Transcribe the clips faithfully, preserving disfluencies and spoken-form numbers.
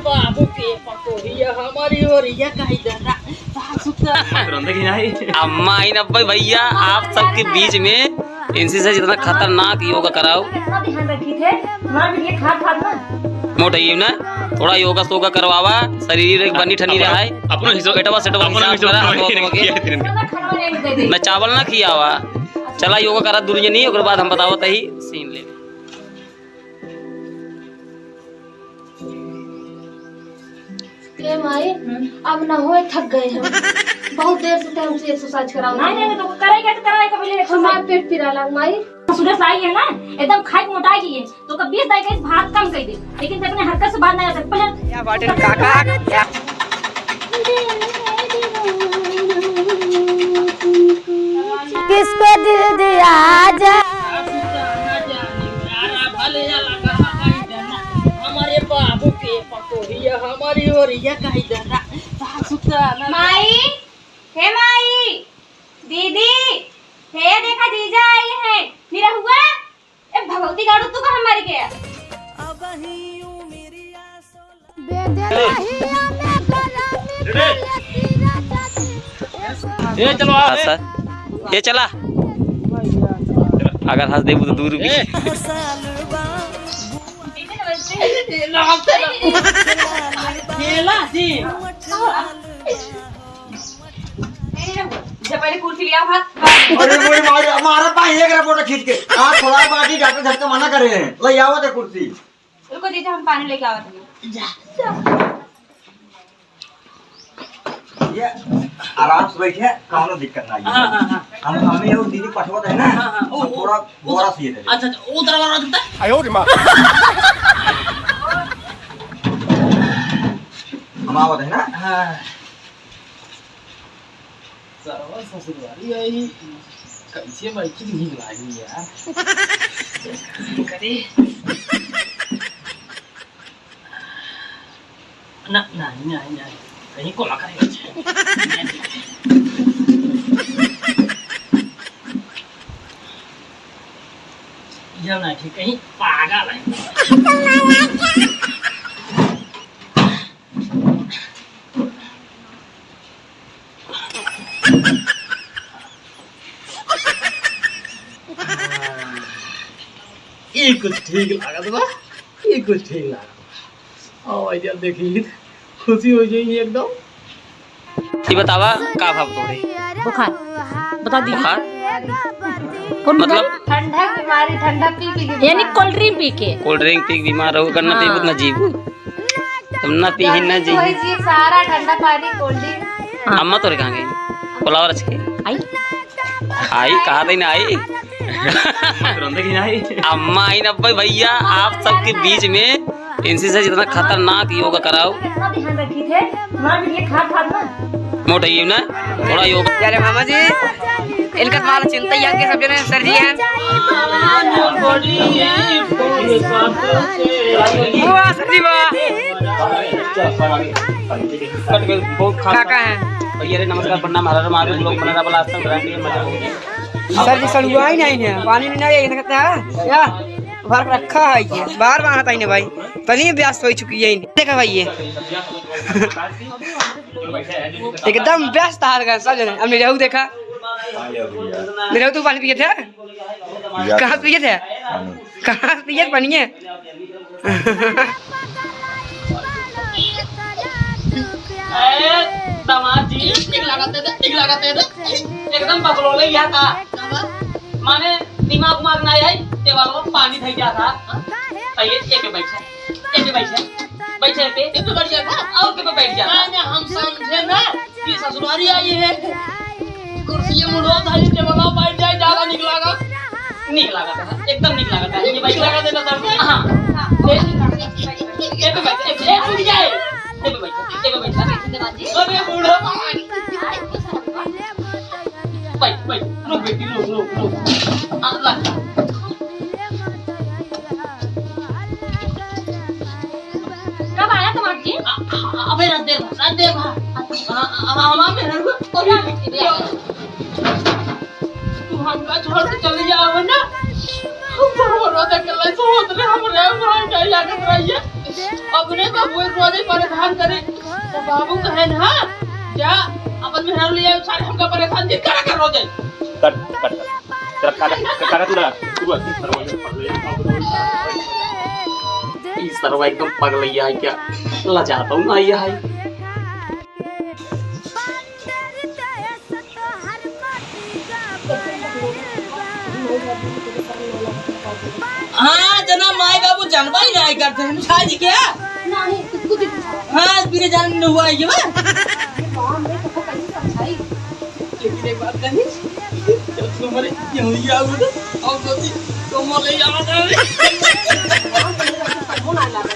बाबू के पतोहिया हमारी ओरिया कही दादा, सासु का। अम्मा इन अब्बे भैया, आप सबके बीच में इनसे से जितना खतरनाक योगा कराओ। इतना ध्यान रखी थे, हमारे भी ये खाट खाट ना। मोटा ये ना, थोड़ा योगा सोगा करवावा, शरीर एक बनी ठनी रहा है। अपनो हिसाब, पेटवा सेटवा अपनो हिसाब हिसाब करा, अपनो हाथवा के। इतना खाना बनाने दे दे। मैं चावल ना खियावा। चला योगा करा दुर्जनी, ओकर बाद हम बतावत ही सीन ले। ए माई, हम्म। अब ना होए, थक गए हम। बहुत देर से ते हमसे exercise कराओ। नहीं, नहीं, तो करेगा तो कराएगा पहले exercise। हमार पेट पिराला माई। सुबह से आई है ना, एकदम खाए के मोटा गई है, तो कब बीस तारीख के भात कम कर दे, लेकिन ते अपने हरकत से बाहर ना जा सकते। पहले या बाटे काका, या किसको दिल दिया जा। हमारे बाबू के पतोहिया हमारी ओरिया कही दादा, सासु का ना। माई, हे माई, दीदी, हे देखा जीजा आई हैं। निरहुआ, ए भगवती गाड़ू, तू कहाँ मर गया? ए, चलो आ, हाँ, ए। सर। ये चला। अगर हंस देबू तो दू रुपये। ए। खेला जी। जब पहले कुर्सी लिया हाथ। अरे मोरी मार, मारा पाई एक रे बोटा खींच के। आ थोड़ा बाटी डॉक्टर झटका मना करे हैं। ले आवत है कुर्सी। रुको जीजा, हम पानी लेके आवत हैं। जा। ये आराम से बैठे, कौनो दिक्कत नहीं है। हाँ, हाँ, हाँ। हम, हम ये दीदी पठवत है ना, हाँ, हाँ, ओ, हम ओ, थोड़ा ओ, बोरा से ये दे दे। अच्छा, अच्छा, ओ तरफ वाला जूता। आयो रे माँ। हम आवत है ना। हाँ। सरवा ससुरवारी आई, कैसे बैठी नीक लागी यार। करे। ना, ना, ना, ना, कहीं को लगा है। यह ना कि कहीं पागल है। ई कुछ ठीक लागत बा, ई कुछ ठीक लागत बा। ओ भैया देखी, खुशी हो जाई एकदम। ई बतावा, का भाव तोरे? बुखार। बता दी। बुखार? कौन मतलब? बुखार? ठंडा बीमारी, ठंडा पी पी के यानी बीमार। Cold drink पी के। Cold drink पी के बीमार रहो, करना हाँ। पीबू ना जीबू। तुम ना पीही ना जी। वही जी, सारा ठंडा पानी, cold drink। हाँ। अम्मा तोरे कहाँ गई? बुलावा रच के। आई? आई, कहा दई ना आई? अम्मा आई ना, भाई भैया, आप सबके बीच में इनसे से जितना खतरनाक योगा कराओ। इतना ध्यान रखी थे, हमारे भी ये खाट खाट ना। मोटा ये ना, थोड़ा योगा। अरे मामा जी, इनका तुम्हारा चिंता ही है कि सब जने सर जी हैं। वाह सर जी वाह। कट गई, बहुत खास। काका हैं। भैया रे नमस्कार, प्रणाम, हर हर महादेव, लोग बना रहा, बोला, आज तक brand ये मजा हो गया। सर जी सड़ुआ ही नहीं है, पानी नहीं है, ये कहता है क्या? भर रखा है ये, बार बार आता ही नहीं भाई, तनी व्यस्त हो चुकी है। देखा भाई ये। एकदम व्यस्त हाल कर सब जने। अब निरहू देखा। निरहू तू पानी पिए थे? कहाँ पिए थे? कहाँ पिए पानी है? ए, दामाद जी, ठीक लागत है, ठीक लागत है। एकदम बकलोले या था। माने दिमाग उमाग ना आई, टेबल पर पानी धई जा था। आइए, एक बैठा। एके बैठे, बैठे पे, एके बैठ जाता, और के पे बैठ जाता। नहीं, नहीं, हम समझे ना कि ससुरारी आई है। कुर्सी मुड़ो था, ये टेबल पर बैठ जाए, ज्यादा निक लागा। निक लागा था, एकदम निक लागा था। ये बैठ लगा देता था। हाँ। ए, ए पे बैठ, ए, ए उठ जाए। ए पे बैठ, ए पे बैठ। अरे बूढ़ा। बैठ, बैठ, रुक बेटी, रुक, रुक, रुक। आ, लग। कब आया तुम्हारा जी? आ, आ, अबे रात देर भा, रात देर भा। आ, आ, आ, हमार मेहरारू, अरे, तू हमका छोड़ के चली जाओ ना। हम तो रो दे के ले सो होत रे, हम रे, हम रे, क्या लागत रही है? अपने बबुआ रोजे परेशान करे, तो बाबू कहे ना, "जा, अपन मेहरारू ले आओ, सारे हमका परेशान जिन करा कर रोजे।" कट, कट, कट। तेरा काका, काका, तू रहा, तू रहा। ई सरवा एकदम पगलैया है क्या? लजाता हूँ ना, ये है। हाँ, जना माई बाबू जानबा ही नहीं करते हैं, समझाई जी क्या? नहीं, कुछ, कुछ नहीं समझा। हाँ, बिना जान न हुआ ये बा। ये काम में तो कैसे समझाई? लेकिन एक बात कही, जब तुम्हारे यहाँ आओ ना, और सोची, तुम्हारे यहाँ आ जाओ। काम में तो समझो ना लगा।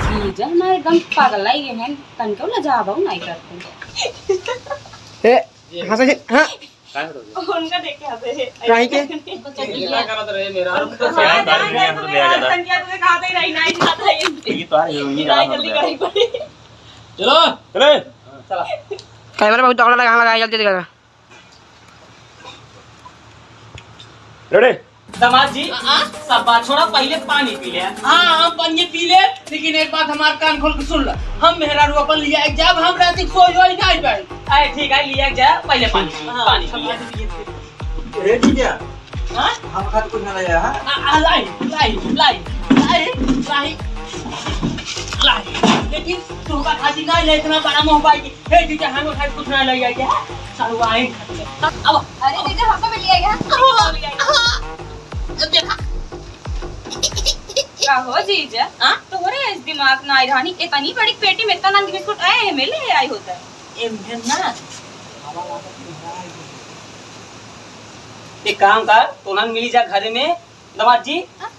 जीजा हमारे एकदम पगलाई गए हैं, तनको लजाबो नहीं करते। ए, हंसे, हाँ। उनका देख के हंसे हैं। काहे के? क्या करत रहे मेरा? उनका साथ में हंस रहे हैं, हंस रहे हैं। संख्या तुम्हें खाते ही रही, नहीं खाता ही। ये तो आ रही है, ये नहीं, जल्दी करा। चलो। चले। चला। कैमरा बहुत तगड़ा लगा, हाँ, लगा, जल्दी, जल्दी करा। रेडी? दामाद जी, हाँ? सब बात छोड़ा, पहिले पानी पी ले। हाँ, हम पानी पी ले, लेकिन एक बात हमार कान खोल के सुन ल। हम मेहरारू अपन लिया एक जाब, हम रात को सोई होई नहीं पाई। अरे ठीक है, लिया एक जा, पहिले पानी पी, हाँ, पानी पी ले। रे जीजा, हाँ? हम खातिर कुछ ना लाया, हाँ? आ, आ, लाई, लाई, लाई, लाई, लाई, लाई। लेकिन तुमका खातिर नहीं ले, इतना बड़ा मुंह पाई। हे जीजा, हम खातिर कुछ ना ले आई है। सालू आए खातिर। अब अरे जीजा, हमको भी ले आई है। अब ले आई। देखा। का हो जीजा? हाँ? तोहरे ऐस दिमाग ना आई रहनी, इतनी बड़ी पेटी में इतना नंद बिस्कुट आए हैं, मिले आई होता। ए, मेहर ना। एक काम कर, तोनन मिली जा घर में, दामाद जी, हाँ?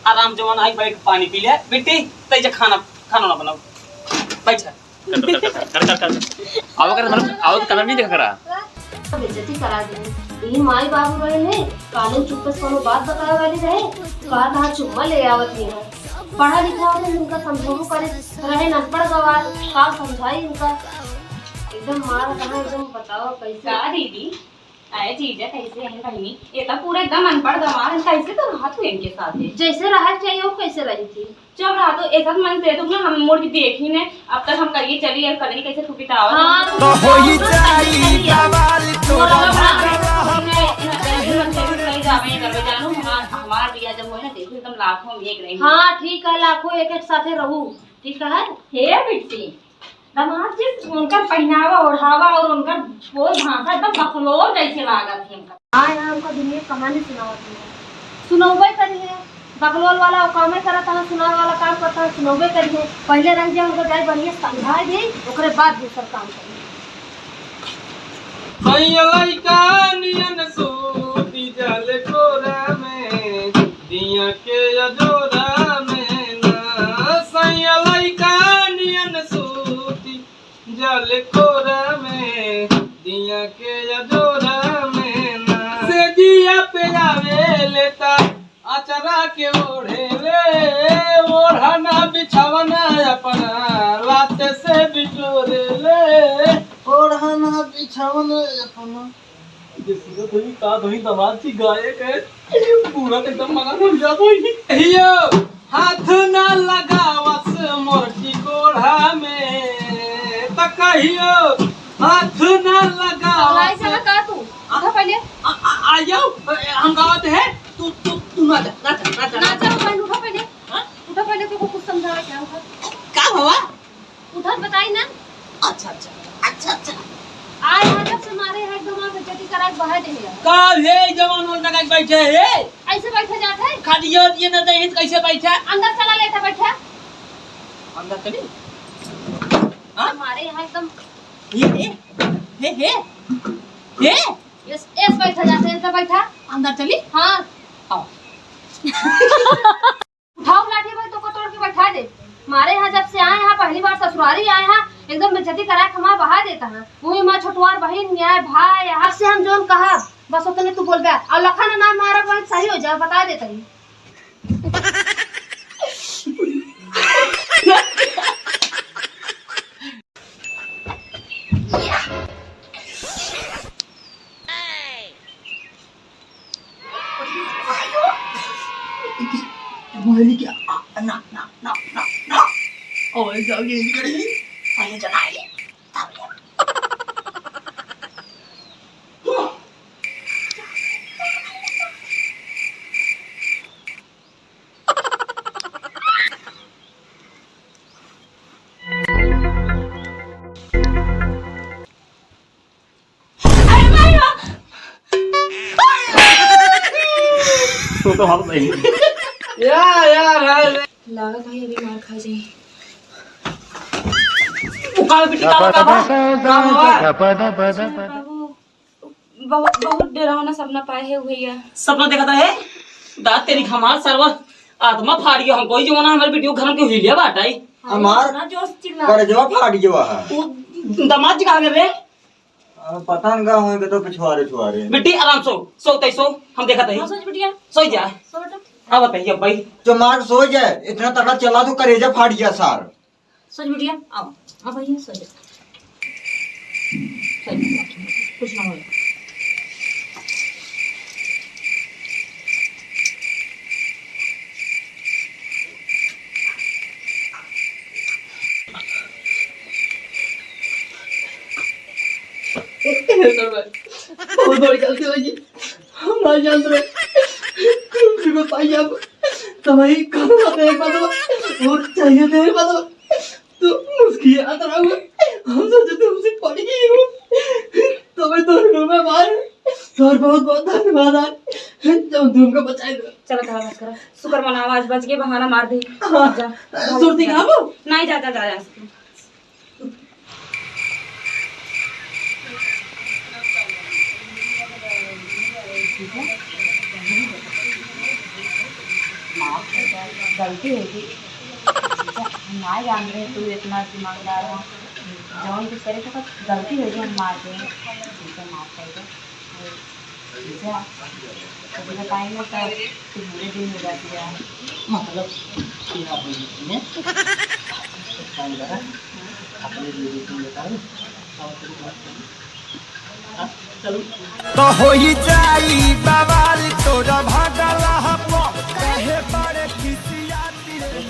आराम जवान आई बैठ पानी पी ले। बिट्टी, तै जा खाना, खाना ना बनाओ। बैठ जा। कर, कर, कर, कर, कर, कर, कर। आओ कर, मतलब, आओ तो कदम नहीं देखा करा। बेइज्जती करा दे। यही माई बाबू रहे हैं, कानून चुप्पे से कोनो बात बतावे वाली रहे, कहा कहा चुम्मा ले आवत ही है। पढ़ा लिखा होते उनका समझाबो करे, रहे अनपढ़ गवार, का समझाई उनका। एकदम मार कहा, एकदम बताओ कैसे। का दीदी? अरे जीजा, कैसे हैं बहिनी? ये तो पूरा एकदम अनपढ़ गंवार हैं, कैसे तो रहा तू इनके साथ है? जैसे रहा चाहिए, वो कैसे रही थी? जब रहा तो ऐसा मन से तुम ना हम मुड़ के देख ही नहीं, अब तक हम करिए चली और कदरी कैसे तू बितावा। हाँ, तो होई जाई बवाल तोरा। तुमने इतना जल्दी मन से भी नहीं जावे, ये करवे जानू, हमार, हमार बिया जब होए ना, देखो एकदम लाखों में एक रही। हाँ, ठीक है, लाखों एक एक साथे रहू, ठीक है। हे बिट्टी, दामाद जी, उनकर पहिनावा ओढ़ावा और उनकर बोल भाषा एकदम बकलोल जैसे लागत है हमका। आए हैं हमका दुनिया की कहानी सुनावत है। सुनौबे करी है। बकलोल वाला वो कामे करत है, सुनावे वाला काम करत है, सुनौबे करी है। पहले रह जाए उनको जाए बढ़िया समझाए दे, ओकरे बाद दूसर काम करी। सैया लइका नियन सूती जाले कोरा में, दिया के अजोरा में ना। सैया लइका नियन सूती जाले कोरा में, दिया के अजोरा में ना। से जिया पे आवे लेता अचरा के ओढ़े ले, ओढ़ना बिछवना अपना लाते से बिटोरे ले। ओढ़ना बिछवना अपना। ये सुनो तो, ये का दही दामाद जी गायक है, पूरा एकदम मगन हो जात होई। कहियो हाथ ना लगावस मोर टिकोढ़ा में, त कहियो हाथ ना लगावस। पगलाई साला का तू? आ? उठा पहले। आ, आ, आ जाओ, ए, हम गावत है, तू, तू, तू ना जा, ना जा, ना जा, ना ना जा। जा, पहले उठा पहले। हाँ? उठा पहले, तुमको कुछ समझा रहा क्या? उठा। का भवा? उठा बताई ना। अच्छा, अच्छा, अच्छा, अच्छा। आए हैं जब से मारे हैं एकदम आप बेइज्जती करा के बहा दे हैं। का हे जवान ओल लगा के बैठे है? ऐसे बैठे जात है? खटिया दिए ना दे तो कैसे बैठे? अंदर चला लेता बैठा। अंदर चली? हाँ? हमारे यहाँ एकदम हे, हे, हे, हे, हे। यस, यस, बैठा जाते हैं, तो बैठा। अंदर चली? हाँ। आओ। उठाओ लाठी भाई, तोको तोड़ के बैठा दे। मारे यहाँ जब से आए हैं, पहली बार ससुरारी आए हैं, एकदम बेइज्जती करा के हमार बहा देता है। वही माँ छोटुआर बहिन, न्याय भाई, अब से हम जोन कहा, बस उतने तू बोलबे। और लखन ना मारा, वही सही हो जाए, बता देता ही। मोहली क्या? आ, ना, ना, ना, ना, ना। और जाओ ये इनकड़ी। पहले जगाई। तब ले। तू तो हंस रही। या, या, भाई। लागत भाई अभी मार खा जाई। उकाल बेटी, का, का, का, का, का, का, बाबू, बहुत, बहुत डरावना सपना पाए है भैया। सपना देखत रहे? दांत तेरी हमार सरवा आत्मा फाड़ गया हमको, जो ना हमारे बेटी को घर में क्यों हिलिया बाटा है? हमार ना जोश चिल्ला। करेजवा फाड़ गया है। वो दामाद जी कहाँ गए रे? अब पता न का होए के तो पिछुआरे छुआरे। बिट्टी आराम सो, सो तै सो, हम देखत हई। हाँ, सो जा बिटिया। सो जा। सो बेटा। अब बताइए भाई। जो मार सो जाए, इतना तगड़ा चला तो करेजा फाट गया सार। सो जा बिटिया, आओ। आओ भैया, सो जा। सो जा, कुछ ना होए। बहुत बड़ी गलती होगी, हम ना जानत रहे। तुमसे बताइए अब, तुम्हारी कदम आते एक बात और चाहिए थे एक बात। तू मुस्कियात रहो, हम सोचे तुमसे पड़ी हो, तुम्हें तो रूम में मार, और बहुत बहुत धन्यवाद आज, जब तुमको बचाए दो। चलो, चलो, बस करो। शुक्र मनाओ, आज बच गए, बहाना मार दे। हाँ। जा, सुरती जा। खाबो? नहीं, जा, जा, जा, जा। माफ कर दे, गलती हो गई। हम ना जान रहे तू इतना दिमागदार हो। जौन कुछ करे तो गलती हो गई, हम मार दे। ठीक है, माफ कर दे। जा, अभी बताएंगे तो फिर बुरे दिन हो जाती है। मतलब, क्या बोली तुमने? एक काम करा, अपने लिए तुम बता दो, और कुछ मत करो। हाँ, चलो। तो होई जाई बवाल तोरा भागला हपो, कहे बड़े खिसियाती रे।